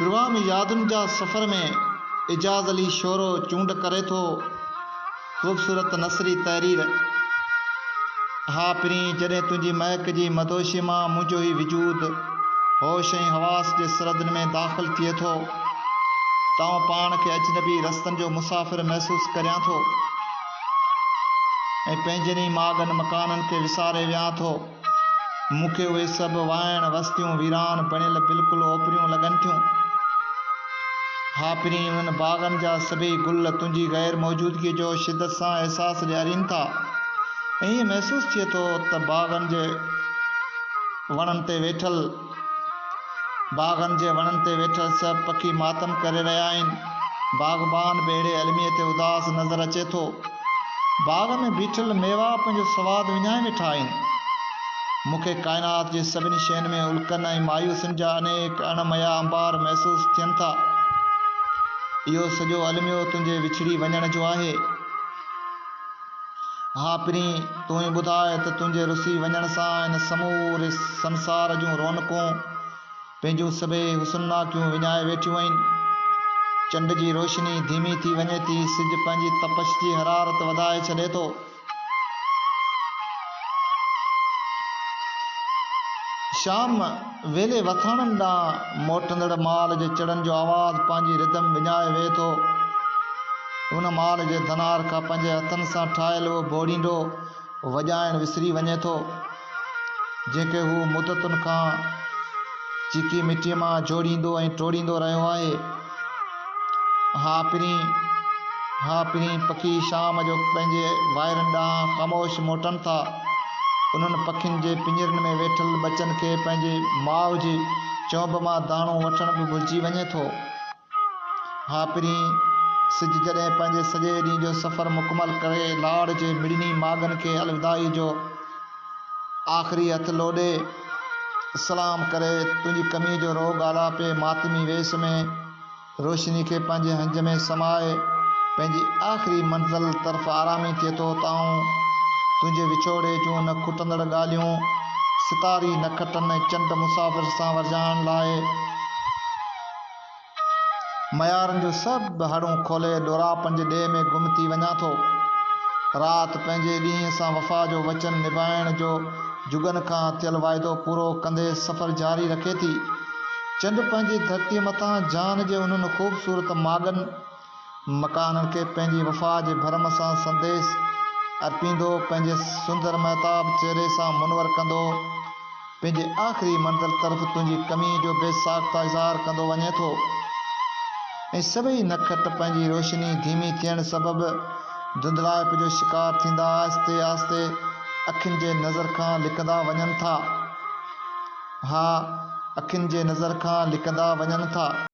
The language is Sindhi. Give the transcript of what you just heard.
پروگرام يادن جا سفر ۾ اعجاز علي شورو چونڊ ڪري ٿو خوبصورت نثري تحرير ها پرين جڏهن تنهنجي مهڪ جي مدهوشي مان منهنجو هي وجود هوش ۽ حواس جي سرحدن ۾ داخل ٿئي ٿو ته آئون پاڻ کي اجنبي رستن جو مسافر محسوس ڪريان ٿو ۽ پنهنجن ئي ماڳن مڪانن کي وساري ويهان ٿو. مون کي اهي سڀ وائڻ وستيون ويران بڻيل بلڪل اوپريون لڳن ٿيون. ها پرين انهن باغن جا سڀيئي گل تنهنجي غير موجودگيء جو شدت سان احساس ڏيارين ٿا. ائين محسوس ٿئي ٿو ته باغن جي وڻن تي ويٺل باغن جي وڻن تي ويٺل سڀ پکي ماتم ڪري رهيا آهن. باغبان به اهڙي الميي تي اداس نظر اچي ٿو. باغ ۾ بيٺل ميوا پنهنجو سواد وڃائي ويٺا آهن. مون کي ڪائنات جي سڀني شين ۾ الڪن ۽ مايوسين جا انيڪ اڻ ميا انبار محسوس ٿين ٿا. اهو سڄو الميو تنهنجي وڇڙي وڃڻ جو آهي. ها پرين، تون ئي ٻڌاء ته تنهنجي رسي وڃڻ سان هن سموري سنسار جون رونقون پنهنجون سڀيئي حسنناڪيون وڃائي ويٺيون آهن. چنڊ جي روشني ڌيمي ٿي وڃي ٿي، سج پنهنجي تپش جي حرارت وڌائي ڇڏي ٿو. شام ويلي وٿاڻن ڏانهن موٽندڙ مال جي چڙن جو آواز پنهنجي ردم وڃائي ويهي ٿو. ان مال جي ڌنار کان پنهنجي هٿن سان ٺاهيل اهو ڀوڙينڊو وڄائڻ وسري وڃي ٿو، جنهن کي هو مدتن کان چيڪي مٽيء مان جوڙيندو ۽ ٽوڙيندو رهيو آهي. ها پرين، ها پرين، پکي شام جو پنهنجي وائرن ڏانهن خاموش موٽن ٿا. انهن پکين جي پڃرن ۾ ويٺل ٻچن کي پنهنجي ماء جي چهنب مان داڻو وٺڻ به ڀلجي وڃي ٿو. ها پرين، سج جڏهن پنهنجي سڄي ڏينهن جو سفر مڪمل ڪري لاڙ جي مڙني ماڳن کي الوداعي جو آخري هٿ لوڏي سلام ڪري تنهنجي ڪميء جو روڳ آلاپي ماتمي ويس ۾ روشني کي پنهنجي هنج ۾ سمائي پنهنجي آخري منزل طرف آرامي ٿئي ٿو ته آئون تنهنجي وڇوڙي جون نه کٽندڙ ڳالهيون ستاري نه کٽن ۽ چنڊ مسافر سان ورجائڻ لاء ميارن جون سڀ هڙون کولي ڏوراپن جي ڏيهه ۾ گم ٿي وڃان ٿو. رات پنهنجي ڏينهن سان وفا جو وچن نڀائڻ جو جڳن کان ٿيل واعدو پورو ڪندي سفر جاري رکي ٿي. چنڊ پنهنجي ڌرتيء مٿان جهان جي انهن خوبصورت ماڳن مڪانن کي پنهنجي وفا جي ڀرم سان سنديس ارپيندو پنهنجي سندر مهتاب چهري سان منور ڪندو پنهنجي آخري منزل طرف تنهنجي ڪميء جو بي ساخته اظهار ڪندو وڃي ٿو ۽ سڀئي نکٽ پنهنجي روشني ڌيمي ٿيڻ سبب ڌنڌلائپ جو شڪار ٿيندا آهستي آهستي اکين جي نظر کان لڪندا وڃن ٿا. ها اکين جي نظر کان لڪندا وڃن ٿا.